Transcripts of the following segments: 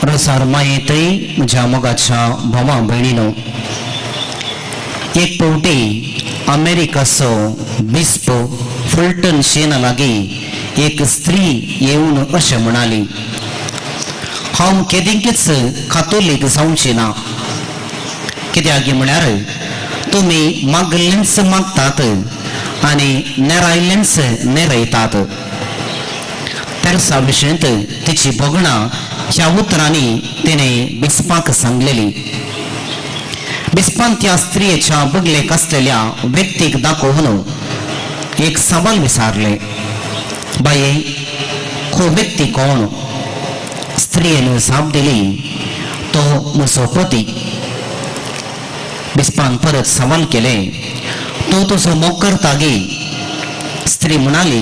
रोसार मायेतय म्हज्या मोगाच्या भावा भयणीनो, एक पवटी अमेरिकाचो बिस्प फुलटन शेना लागीं एक स्त्री येवन अशें म्हणाली, हांव केदिंकच कातोलीक जावची ना, कित्याक म्हळ्यार तुमी मागल्लेंच मागतात आनी नेरायल्लेंच नेरयतात. तेरसा विशयंत तिची भोगणां ह्या उतरांनी तिणें बिस्पाक सांगलेली. बिस्पान त्या स्त्रियेच्या बगलेक आसलेल्या व्यक्तीक दाखोवन एक सवाल विचारलें, बाये, हो व्यक्ती कोण? स्त्रियेन जाप दिली, तो म्हजो पती. बिस्पान परत सवाल केलें, तो तुजो मोग करता गे? स्त्री म्हणाली,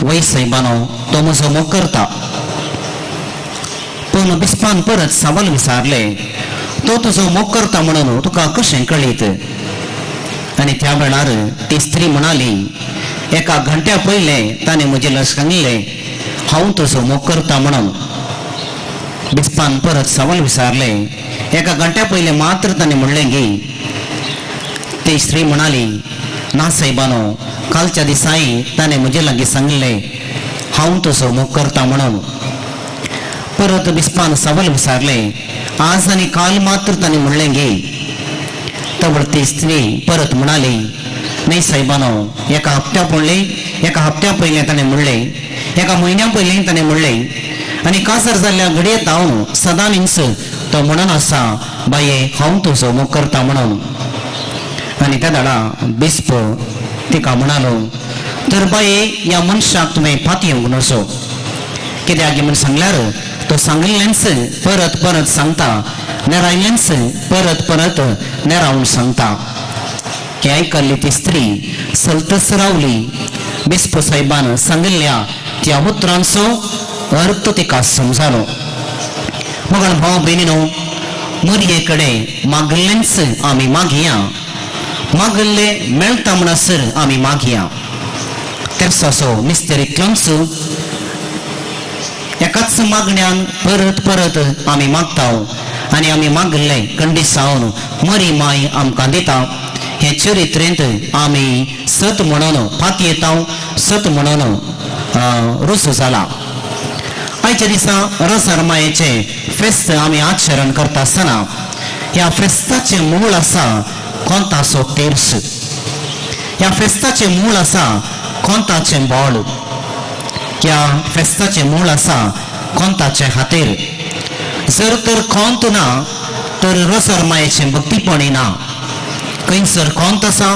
वय सायबानो, तो म्हजो मोग करता. पूण बिस्पान परत सवाल विचारलें, तो तुजो मोग करता म्हणून तुका कशें कळीत? आनी त्या वेळार ती स्त्री म्हणाली, एका घंट्या पयलें ताणें म्हजें सांगलें हांव तुजो मोग करता म्हणून. बिस्पान परत सवाल विचारलें, एका घंट्या पयलें मात्र ताणें म्हणलें गी? ती स्त्री म्हणाली, ना सायबानो, कालच्या दिसाय ताणें म्हजे लागीं सांगलें हांव तुजो मोग करता म्हणून. परत बिस्पान सवाल विचारलें, आज आनी काल मात्र ताणें म्हणलें गे? तवळ ती स्त्री परत म्हणाली, न्हय सायबानो, एका हप्त्या पडले एका हप्त्या पयलें ताणें म्हणलें, एका म्हयन्या पयलें ताणें म्हणलें, आनी काजार जाल्ल्या घडयेत हांव सदांच तो म्हणून आसा, बाये, हांव तुजो मोग करता म्हणून. आनी त्या दाडा बिस्प तिका म्हणालो, तर बाये, ह्या मनशाक तुवें पातयेवंक नजो, कित्याक म्हूण सांगल्यार तो सांगिल्लेंच परत परत सांगता, नेरायल्लेंच परत परत नेरावन सांगता. हें आयकल्ली ती स्त्री सलतच रावली. बिस्प साहेबान सांगिल्ल्या त्या उतरांचो अर्थ तिका समजालो. मगण भाव भयणीनो, मरये कडेन मागिल्लेंच आमी मागया, मागिल्ले मेळटा म्हणसर आमी मागया. तेरसाचो मिस्तेर इतलोच एकाच मागण्यान परत परत आमी मागता आनी आमी मागिल्लें कंडिसावन मरी माय आमकां दिता. हे चरित्रेंत आमी सत म्हणून पातयेता, सत म्हणून रुजू जाला. आयच्या दिसा रोजार मायेचें फेस्त आमी आचरण करता आसतना ह्या फेस्ताचें मूळ आसा कोंताचो तेर्स. ह्या फेस्ताचें मूळ आसा कोंताचें बोळ. ह्या फेस्ताचें मूळ आसा कोंताचें हातेर. जर तर कोंत ना तर रोजार मायेचें भक्तीपणी ना. खंयसर कोंत आसा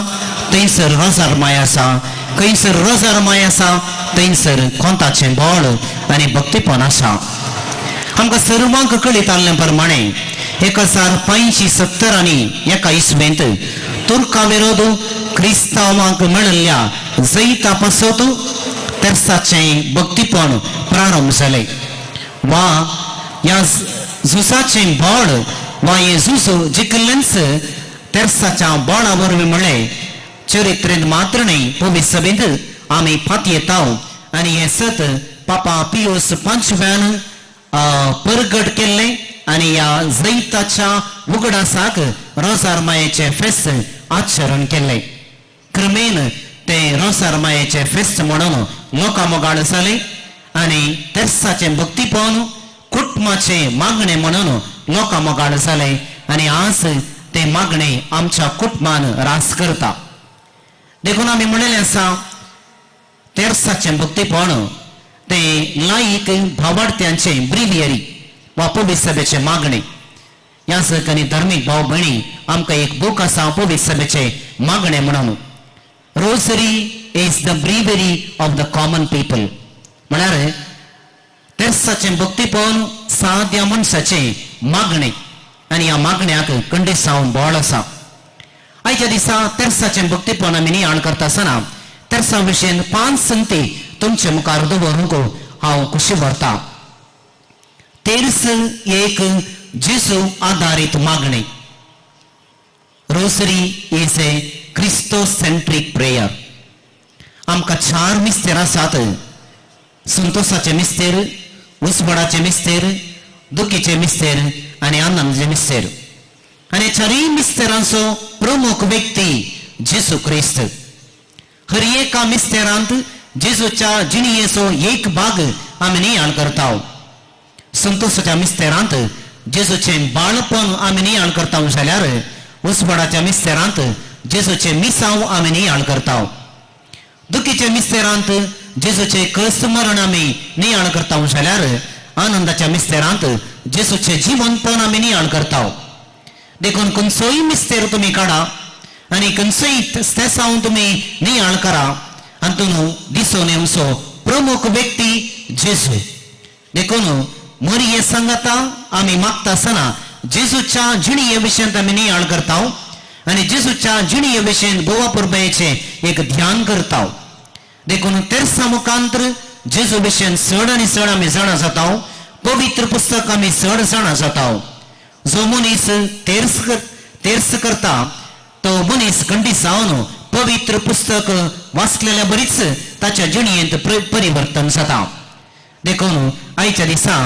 थंयसर रोजार माय आसा, खंयसर रोजार माय आसा थंयसर कोंताचें बोळ आनी भक्तीपण आसा. आमकां सर्वांक कळीत आसले प्रमाणे 1570 आनी एका इसवेंत तुर्का विरोध क्रिस्तांवांक मेळिल्ल्या जैता पासत तेर्साचें भक्तीपण प्रारंभ जालें. वा ह्या झुजाचें बळ वा हें झूज जिखिल्लेंच तेर्साच्या बळा वरवीं म्हणलें चरित्रेंत मात्र न्हय, पवित्र सभेंत आमी पातयेता. आनी हें सत पापा पियोस पांचव्यान परगट केल्लें आनी ह्या जैताच्या उगडासाक रोजार मायेचें फेस्त आचरण केल्लें. क्रमेन तें रोजार मायेचें फेस्त म्हणून लोकां मोगाळ जालें आनी तेर्साचें भक्तीपण कुटुंबाचें मागणें म्हणून लोकां मोगाळ जालें आनी आज तें मागणें आमच्या कुटुंबान रास करता. देखून आमी म्हणिल्लें आसा, तेर्साचें भक्तीपण तें लायक भावार्थ्यांचें ब्रिवियरी वा पवित्र सभेचें मागणें. ह्या आनी धार्मीक भाव भयणी, आमकां एक बूक आसा पवित्र सभेचें मागणें म्हणून. Rosary is the breviary of the common people. म्हळ्यार तेर्साचें भक्तीपण साद्या मनशाचें मागणें आनी ह्या मागण्याक कंडिसांव बळ आसा. आयच्या दिसा तेर्साचें भक्तीपण आमी नियाळ करता आसतना तेर्सा विशयन पांच संगती तुमचे मुखार दवरूंक हांव खुशी व्हरता. तेर्स एक जेजू आदारीत मागणें. Rosary is a Christocentric prayer. आमकां चार मिस्तेर आसात, संतोषाचे मिस्तेर, उजवाडाचे मिस्तेर, दुखीचे मिस्तेर आनी आनंदाचे मिस्तेर. आनी चारूय मिस्तेरांचो प्रमुख व्यक्ती जेजू क्रिस्त. हर एका मिस्तेरांत जेजूच्या जिणयेचो एक भाग आमी नियाळ करता. संतोषाच्या मिस्तेरांत जेजूचें बाळपण आमी नियाळ करता जाल्यार उजवाडाच्या मिस्तेरांत जेजूचें मिसांव आमी नियाळ करता. दुखीच्या मिस्तेरांत जेजूचें क्रिस्त मरण आमी नियाळ करता जाल्यार आनंदाच्या मिस्तेरांत जेजूचें जिवनपण आमी नियाळ करता. देखून खंयचोय मिस्तेर तुमी काडा आनी खंयचोय तेसांव तुमी नियाळ करा, हातून दिसून येवचो प्रमुख व्यक्ती जेजू. देखून मरिये सांगाता आमी मागता आसतना जेजूच्या जिणये विशयांत आमी नियाळ करता आनी जेजूच्या जिणये विशयन गोवा पुरबायेचें एक ध्यान करता. देखून तेरसा मुखांतर जेजू विशयन चड आनी चड आमी जाणा जाता. पवित्र पुस्तक आमी चड जाणा जाता. जो मनीस तेर्स तेर्स करता तो मनीस खंडीत जावन पवित्र पुस्तक वाचलेल्या बरीच ताच्या जिणयेंत परिवर्तन जाता. देखून आयच्या दिसा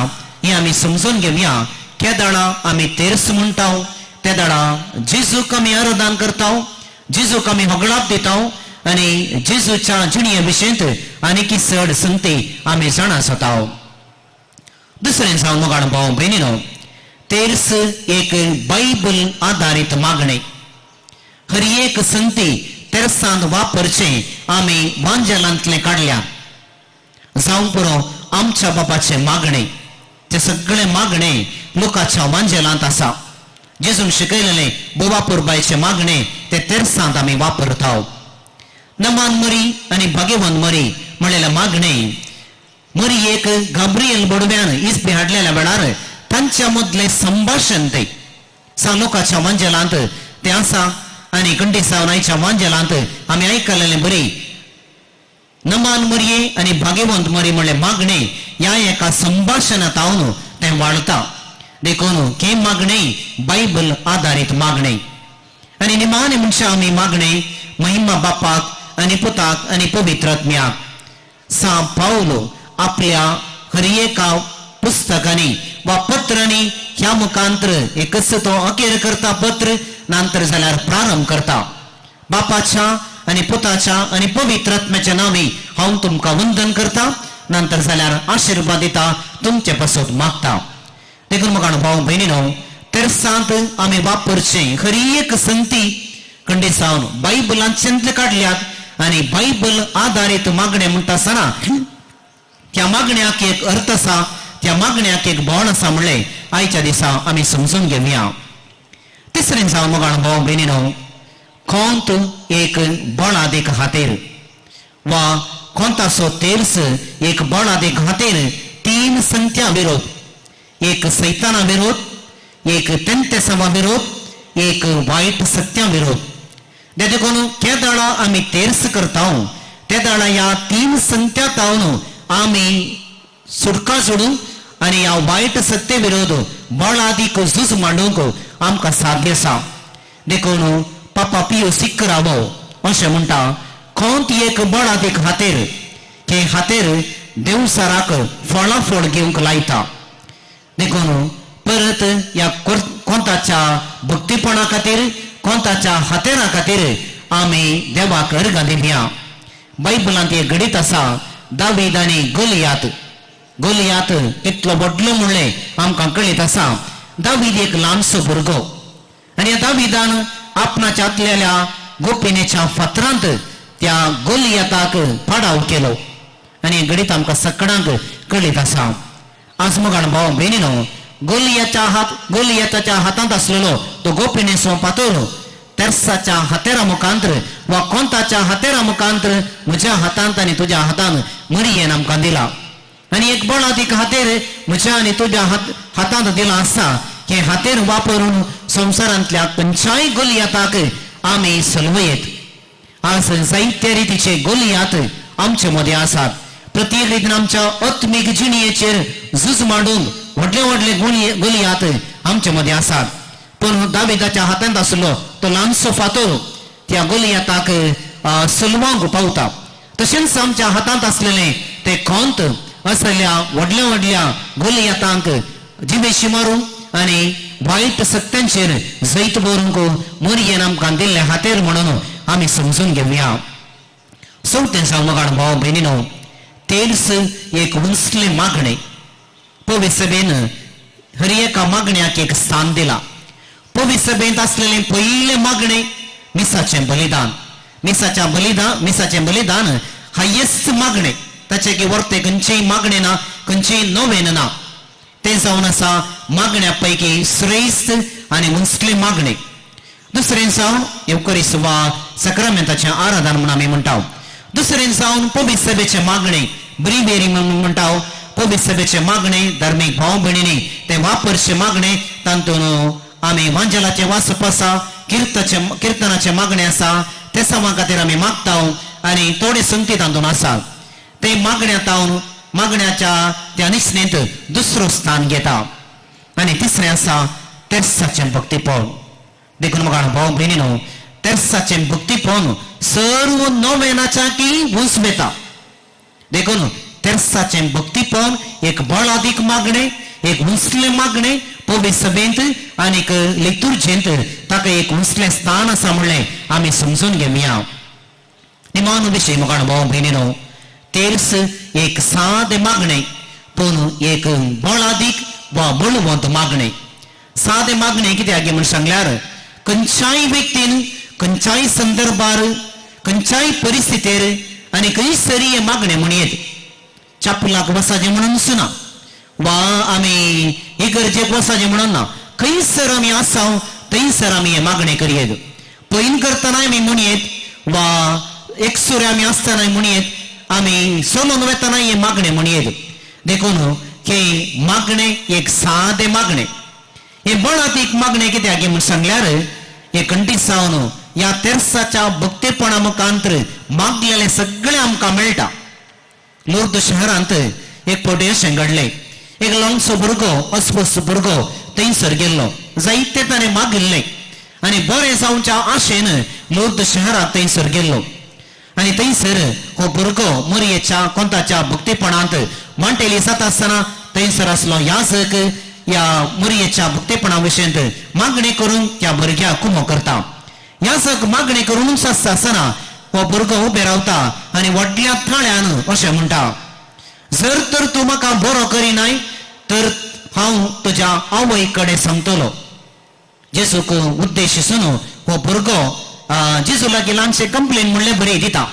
हें आमी समजून घेवया, केदाळा आमी तेर्स म्हणटा तेदाळा जेजूक आमी आराधन करता, जेजूक आमी होगळाप दिता आनी जेजूच्या जिणये विशयंत आनीक चड संगती आमी जाणा जाता. दुसरें जावन मोगाळ भाव भयणीनो, तेर्स एक बायबल आदारीत मागणें. हर एक संगती तेर्सांत वापरचें आमी वांजेलांतलें काडल्या. जावं पुरो आमच्या बापाचें मागणें, तें सगळें मागणें लोकाच्या वांजेलांत आसा. जेजून शिकयलेलें बोवा पुरबायचें मागणें तें तेर्सांत आमी वापरता. नमान मरी आनी भाग्यवंत मरी म्हणलेलें मागणें मरी एक गाब्रियल बडव्यान इस्पी हाडलेल्या वेळार तांच्या मदलें संभाशण तें सा लोकाच्या वांजेलांत तें आसा. आनी कंठी सावन आयच्या वांजेलांत आमी आयकलेलें बरी नमान मरये आनी भाग्यवंत मरी म्हणलें मागणें ह्या एका संभाशणांत हांव तें वाळता. देखून हें मागणें बायबल आदारीत मागणें. आनी निमाणें म्हणचे आमी मागणें महिमा बापाक आनी पुताक आनी पवित्र आत्म्याक. सा पावलो आपल्या हर एका पुस्तकांनी वा पत्रांनी ह्या मुखांतर एकच तो अखेर करता पत्र, नंतर जाल्यार प्रारंभ करता. बापाच्या आनी पुताच्या आनी पवित्र आत्म्याच्या नांवी हांव तुमकां वंदन करता, नंतर जाल्यार आशिर्वाद दिता, तुमचे पासत मागता. देखून म्हाका भाव भयणीनो, तेरसांत आमी वापरचें हर एक संगती खंडीत जावन बायबलांतल्यान काडल्यात आनी बायबल आदारीत मागणें म्हणटा आसतना त्या मागण्याक एक अर्थ आसा, त्या मागण्याक एक बोण आसा म्हणलें आयच्या दिसा आमी समजून घेवया. तिसरें जावन मोगाळ भाव भयणीनो, खोंत एक बळादीक खातीर वा खोंताचो तेर्स एक बळादीक खातीर तीन संख्या विरोध, एक सैताना विरोध, एक तेंतेसावा विरोध, एक वायट सत्या विरोध. देखून केदाळा आमी तेर्स करता तेदाळा ह्या तीन संख्या तावन आमी सुटका सोडूं आनी ह्या वायट सत्य विरोध बळादीक झूज मांडूंक आमकां साध्य आसा. देखून पापा पियो सिक्करावो अशें म्हणटा, खोंत एक बळादीक हातेर हे हातेर देवसाराक फळां फळ घेवंक लायता. देखून परत ह्या कोंताच्या भक्तीपणा खातीर, कोंताच्या हातेरा खातीर आमी देवाक अर्गां दिवया. बायबलांत एक घडीत आसा, दावीद आनी गोलियात. गोलियात तितलो व्हडलो म्हणलें आमकां कळीत आसा. दावीद एक ल्हानसो भुरगो आनी ह्या दावीदान आपणाच्या आतलेल्या गोपिनेच्या फातरांत त्या गोलियाताक पाडाव केलो आनी घडीत आमकां सगळ्यांक कळीत आसा. आज मगाण भाव भयणीनो, गोलियाच्या हात गोलियाताच्या हातांत आसलेलो तो गोपिनेचो पातोर तेर्साच्या हातेरा मुखांतर वा कोंताच्या हातेरा मुखांतर म्हज्या हातांत आनी तुज्या हातान मरियेन आमकां दिला आनी एक बळादीक हातेर म्हज्या आनी तुज्या हातांत दिला आसा. हे हातेर वापरून संवसारांतल्या खंयच्याय गोलियाताक आमी सलवयेत. आज जायते रितीचे गोलियात आमचे मदें आसात. प्रत्येक रितीन आमच्या आत्मीक जिणयेचेर झूज मांडून व्हडले व्हडले गोलियात आमचे मदें आसात. पूण दाविदाच्या हातांत आसलो तो ल्हानसो फातोर त्या गोलियाताक सलवांक पावता. तशेंच आमच्या हातांत आसलेलें ते खोंत असल्या व्हडल्या व्हडल्या गोलियातांक जिवेशी मारूंक आनी वायट सत्यांचेर जैत बरोवंक मोरयेन आमकां दिल्लें हातेर म्हणून आमी समजून घेवया. चवथें जावं मगाण भाव भयणीनो, तेर्स एक उंचलें मागणें. पवित्र सभेन हर एका मागण्याक एक स्थान दिलां. पवित्र सभेंत आसलेलें पयलें मागणें मिसाचें बलिदान. मिसाच्या बलिदान, मिसाचें बलिदान हायेस्ट मागणें. ताचें की वर्ते खंयचेय मागणें ना, खंयचेय नवेन ना. तें जावन आसा मागण्या पैकी श्रेश्ठ आनी उंचलें मागणें. दुसरें जावन येवकरीस वा सक्रामेंताचें आराधन म्हूण आमी म्हणटा. दुसरें जावन पवित्र सभेचें मागणें, ब्रिवेरी म्हणून म्हणटा. पवित्र सभेचें मागणें धार्मीक भाव भयणींनी तें वापरचें मागणें. तातूंत आमी वांजेलाचें वाचप आसा, किर्ताचें किर्तनाचें मागणें आसा, तेसांवा खातीर आमी मागता आनी थोडे संगती तातूंत आसा. ते मागण्या तावन मागण्याच्या त्या निसणेंत दुसरो स्थान घेता. आनी तिसरें आसा तेर्साचें भक्तीपण. देखून म्हाका भाव भयणीनो, तेर्साचें भक्तीपण सर्व नोवेनाच्या की उंच वेता. देखून तेर्साचें भक्तीपण एक बळादीक मागणें, एक उंचलें मागणें पवित्र सभेंत आनीक लितुर्जेंत ताका एक उंचलें स्थान आसा म्हणलें आमी समजून घेवया. निमान विशय म्हाका भाव भयणीनो, तेर्स एक सादें मागणें पूण एक बळादीक वा बळवंत मागणें. सादें मागणें कित्याक म्हूण सांगल्यार खंयच्याय व्यक्तीन खंयच्याय संदर्भार खंयच्याय परिस्थितीर आनी खंयसरी हें मागणें म्हणयेत. चापलाक वसाचें म्हणून ना वा आमी इगर्जेक वसाचें म्हणून ना. खंयसर आमी आसा थंयसर आमी हें मागणें करयेत. पयन करतना आमी म्हणयेत वा एकसुरे आमी आसतना म्हणयेत, आमी सोलून वेतना हें मागणें म्हणयेत. देखून हे मागणें एक सादें मागणें. हें बळातीक मागणें कित्याक म्हूण सांगल्यार हे कंठी जावन ह्या तेर्साच्या भक्तेपणा मुखांतर मागलेलें सगळें आमकां मेळटा. लोर्द शहरांत एक फावटी अशें घडलें, एक ल्हानसो भुरगो, अस्वस्थ भुरगो थंयसर गेल्लो. जायते ताणें मागिल्लें आनी बरें जावच्या आशेन लोर्द शहरांत थंयसर गेल्लो. आनी थंयसर हो भुरगो मोरयेच्या कोंताच्या भक्तेपणांत मांटेली जाता आसतना थंयसर आसलो याजक ह्या मोरयेच्या भक्तेपणा विशयंत मागणी करून त्या भुरग्याक कुमो करता. याजक मागणी करूनच आसता आसतना हो भुरगो उबे रावता आनी व्हडल्या थाळ्यान अशें म्हणटा, जर तर तूं म्हाका बरो करिनाय तर हांव तुज्या आवय कडेन सांगतलो. जेजूक उद्देश हो भुरगो जेजू लागीं ल्हानशें कंप्लेन म्हणलें बरी दिता,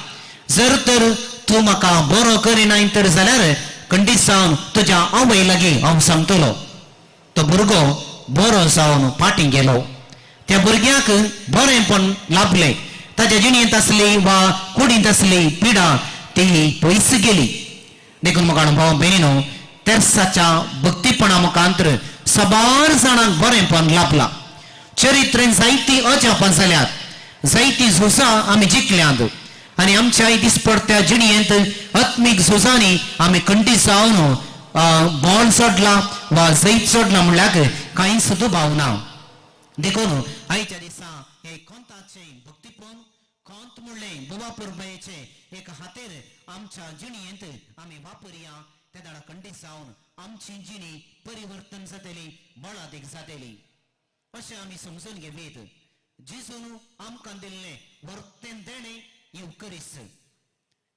जर तर तूं म्हाका बरो करिनाय तर जाल्यार खंडीत जावन तुज्या आवय लागीं हांव सांगतलो. तो भुरगो बरो जावन फाटीं गेलो. त्या भुरग्याक बरेंपण लाभलें. ताच्या जिणेंत आसली वा कुडींत आसली पिडा ती पयस गेली. देखून म्हाका भाव भयणीनो, तेर्साच्या भक्तीपणा मुखांतर साबार जाणांक बरेंपण लाभलां. चरित्रेन जायतीं अजापां जाल्यात, जायतीं झुजां आमी जिखल्यांत आनी आमच्या दिसपडत्या जिणेंत आत्मीक झुजांनी आमी खंडीत जावन बॉल सोडला वा जैत सोडला म्हणल्यार कांयच दुबाव ना. देखून आयच्या दिसा हे कोंताचें भक्तीपण, कोंत म्हणलें बुवा पुरबायेचें एक हातेर आमच्या जिणेंत आमी वापरया. ते दाडा खंडीत जावन आमची जिणी परिवर्तन जातली, बळादीक जातली अशें आमी समजून घेवयेत. जेजून आमकां दिल्लें वर्तें देणें येवकरीस,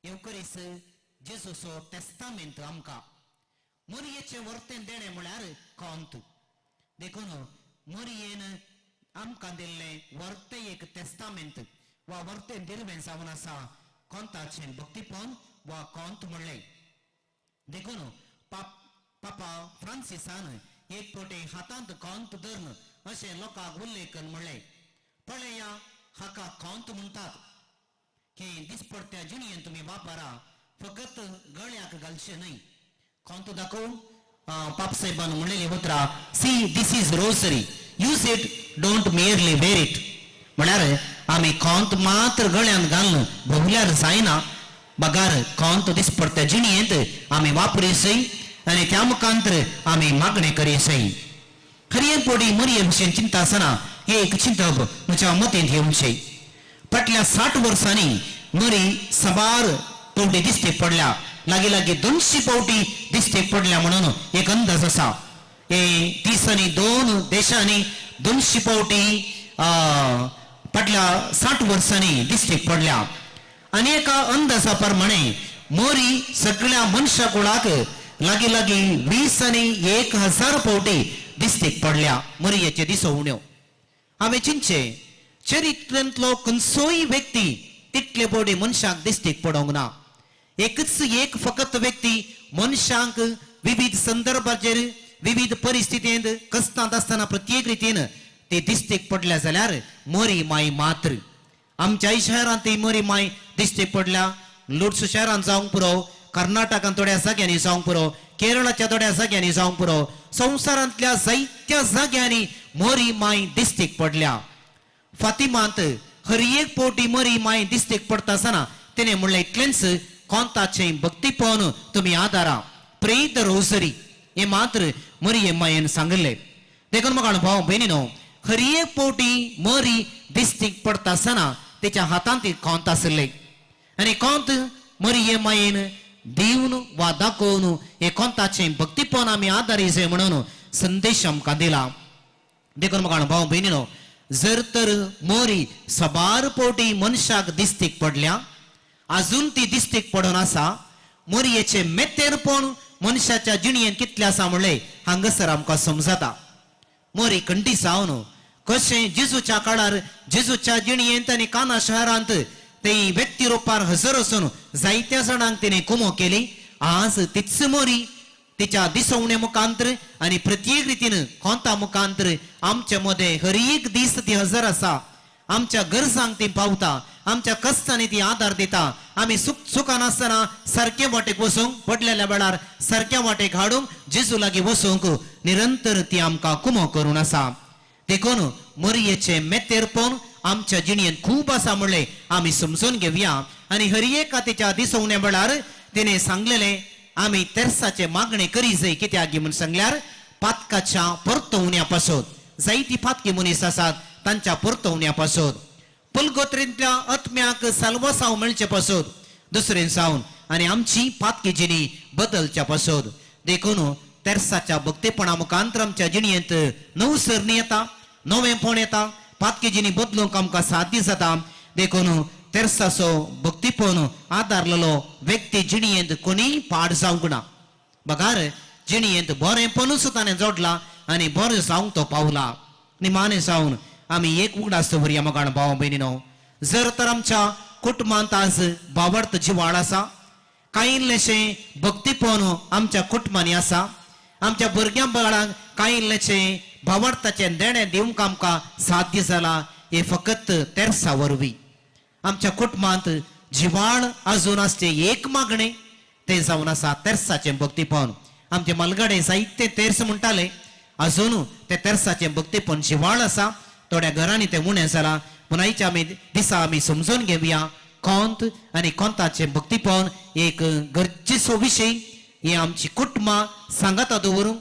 येवकरीस जेजूचो तेस्तामेंत आमकां. मोरयेचें वर्तें देणें म्हळ्यार कोंत. देखून मोरयेन आमकां दिल्लें वर्तें एक तेस्तामेंत वा वर्तें दिर्वें जावन आसा कोंताचें भक्तीपण वा कोंत म्हणलें. देखून पापा फ्रांसिसान एक फावटी हातांत कोंत धरून अशें लोकांक उल्लेख म्हणलें, पळया हाका कोंत म्हणटात, की दिसपडत्या जिणेंत तुमी वापरा, फकत गळ्याक घालचें न्हय. कोंत दाखोवन पापसाहेबान म्हणलेली उतरां, see this is rosary, use it, don't merely wear it. म्हळ्यार आमी कोंत मात्र गळ्यांत घालून भोंवल्यार जायना, बगार कोंत दिसपडत्या जिणेंत आमी वापरीसय आनी त्या मुखांतर आमी मागणें करीसय. खरी पोडी मोरये भशेन चिंता आसना हें एक चिंतप म्हज्या मतींत येवचें. फाटल्या 60 वर्सांनी मरी साबार पावटी दिश्टी पडल्या, लागीं लागीं 200 पावटी दिश्टी पडल्या म्हणून एक अंदाज आसा. हे 32 देशांनी 200 फावटी फाटल्या 60 वर्सांनी दिश्टीक पडल्या. आनी एका अंदाजा प्रमाणे मोरी सगळ्या मनशा कुळाक लागीं लागीं 20,000 फावटी दिश्टीक पडल्या मोरयेचे दिसवण्यो. हांवें चिंतचें चरित्रांतलो खंयचोय व्यक्ती तितले फावटी मनशाक दिश्टीक पडोंक ना. एकच एक फकत व्यक्ती मनशांक विविध संदर्भाचेर विविध परिस्थितींत कस्तांत आसतना प्रत्येक रितीन ते दिश्टीक पडल्या जाल्यार मोरी माय मात्र. आमच्याय शहरांत ती मोरी माय दिश्टीक पडल्या. लुड्स शहरांत जावंक पुरो, कर्नाटकांत थोड्या जाग्यांनी जावंक पुरो, केरळाच्या थोड्या जाग्यांनी जावंक पुरो, संवसारांतल्या जायत्या जाग्यांनी मोरी माय दिश्टीक पडल्या. फातिमांत हर एक फावटी मोरी माय दिश्टीक पडटा आसतना तिणें म्हणलें इतलेंच, कोंताचें भक्तीपण तुमी आदारा, प्रे the rosary हें मात्र मरिये मायेन सांगिल्लें. देखून म्हाका भाव भयणीनो, हर एक फावटी मरी दिश्टीक पडटा आसतना तिच्या हातांत ती कोंत आशिल्लें आनी कोंत मरिये मायेन दिवन वा दाखोवन हे कोंताचें भक्तीपण आमी आदारी जाय म्हणून संदेश आमकां दिला. देखून म्हाका भाव भयणीनो, जर तर मोरी सबार फावटी मनशाक दिश्टीक पडल्या, अजून ती दिश्टीक पडून आसा, मोरयेचें मेतेरपण मनशाच्या जिणयेन कितलें आसा म्हणलें हांगासर आमकां समजता. मोरी खंडी जावन कशें जेजूच्या काळार जेजूच्या जिणयेंत आनी काना शहरांत ते व्यक्ती रुपार हजर आसून जायत्या जाणांक तिणें कुमो केली, आज तीच मोरी तिच्या दिसवणे मुखांतर आनी प्रत्येक रितीन कोंता मुखांतर आमच्या मदें हर एक दीस ती हजर आसा. आमच्या गरजांक ती पावता, आमच्या कश्टांनी ती आदार दिता. आमी सुख सुखान आसतना सारके वाटेक वचूंक, पडलेल्या वेळार सारक्या वाटेक हाडूंक, जेजू लागीं वचूंक निरंतर ती आमकां कुमो करून आसा. देखून मोरयेचें मेतेरपण आमच्या जिणयेंत खूब आसा म्हणलें आमी समजून घेवया. आनी हर एका तिच्या दिसवण्या वेळार तिणें सांगलेलें आमी तेर्साचे मागणें करी जाय. कित्याक म्हूण सांगल्यार पातकाच्या परतवण्या पासून, जायती पातकी मनीस आसात तांच्या परतवण्या पासून, पुलगोत्रींतल्या आत्म्याक साल्वासांव मेळचे पासून, दुसरें जावन आनी आमची पातकी जिणी बदलच्या पासून. देखून तेर्साच्या भक्तेपणा मुखांतर आमच्या जिणयेंत नवसरणी येता, नवेंपण येता, पातकी जिणी बदलूंक आमकां साध्य जाता. देखून तेर्साचो भक्तीपण आदारलेलो व्यक्ती जिणयेंत कोणीय पाड जावंक ना, बगार जिणयेंत बरेंपणूच ताणें जोडला आनी बरें जावंक तो पावला. निमाणें जावन आमी एक उगडास दवरया मोगान भाव भयणीनो, जर तर आमच्या कुटुंबांत आज भावार्थ जिवाळ आसा, कांय इल्लेशें भक्तीपण आमच्या कुटुंबांनी आसा, आमच्या भुरग्यां बाळांक कांय इल्लेशें भावार्थाचें देणें दिवंक आमकां साध्य जाला, हें फकत तेर्सा वरवीं. आमच्या कुटुंबांत जिवाळ अजून आसचें एक मागणें तें जावन आसा तेर्साचें भक्तीपण. आमचे मलगाडे जायते तेर्स म्हणटाले, अजून ते तेर्साचें भक्तीपण जिवाळ आसा. थोड्या घरांनी तें उणें जालां, पूण आयच्या आमी दिसा आमी समजून घेवया कोंत आनी कोंताचें भक्तीपण एक गरजेचो विशय. हे आमची कुटुंबां सांगाता दवरूंक,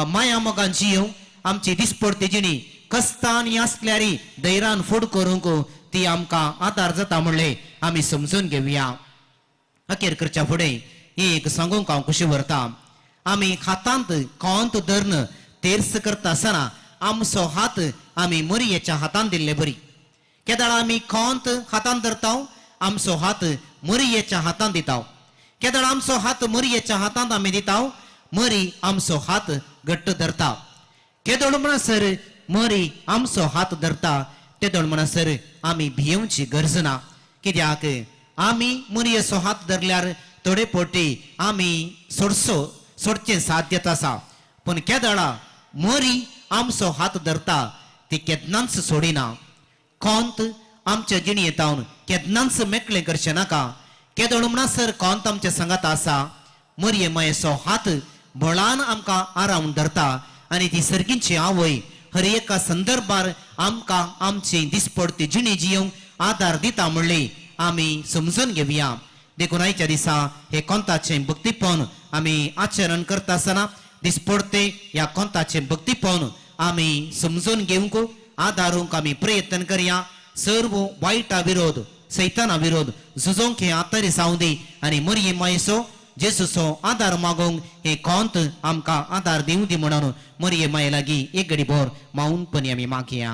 माया मोगान जियोवंक, आमची दिसपडती जिणी कस्तान आसल्यार धैर्यान फुड करूंक ती आमकां आदार जाता म्हणलें आमी समजून घेवया. अखेर करच्या फुडें एक सांगूंक हांव खुशी व्हरता, आमी हातांत कोंत धरून तेर्स करता आसतना आमचो हात आमी मोरयेच्या हातांत दिल्ले बरी. केदाळ आमी कोंत हातांत धरता, आमचो हात मोरयेच्या हातांत दिता. केदाळ आमचो हात मोरयेच्या हातांत आमी दिता, मरी आमचो हात घट्ट धरता. केदोळ म्हणसर मरी आमचो हात धरता तेदोळ म्हणसर आमी भियेवची गरज ना. कित्याक आमी मरयेचो हात धरल्यार थोडे फावटी आमी सोडसो सोडचें साध्यता आसा, पूण केदळा मरी आमचो हात धरता ती केन्नाच सोडिना. कोंत आमच्या जिणयेंत केन्नाच मेकळें करचें नाका. केदोळ म्हणसर कोंत आमच्या सांगात आसा, मरये मायेचो हात बळान आमकां आरावन धरता आनी ती सर्गींची आवय हर एका संदर्भार आमकां आमची दिसपडती जिणी जियोंक आदार दिता म्हणली आमी समजून घेवया. देखून आयच्या दिसा हे कोंताचें भक्तीपण आमी आचरण करता आसतना दिसपडते ह्या कोंताचें भक्तीपण आमी समजून घेवंक आदारूंक आमी प्रयत्न करया. सर्व वायटा विरोध, सैताना विरोध झुजोंक हे आतारी जावं दी आनी मरये मायसो जेजूचो आदार मागूंक हे कोंत आमकां आदार दिवं दी म्हणून मरिये माये लागीं एक घडी भर मावनपणी आमी मागया.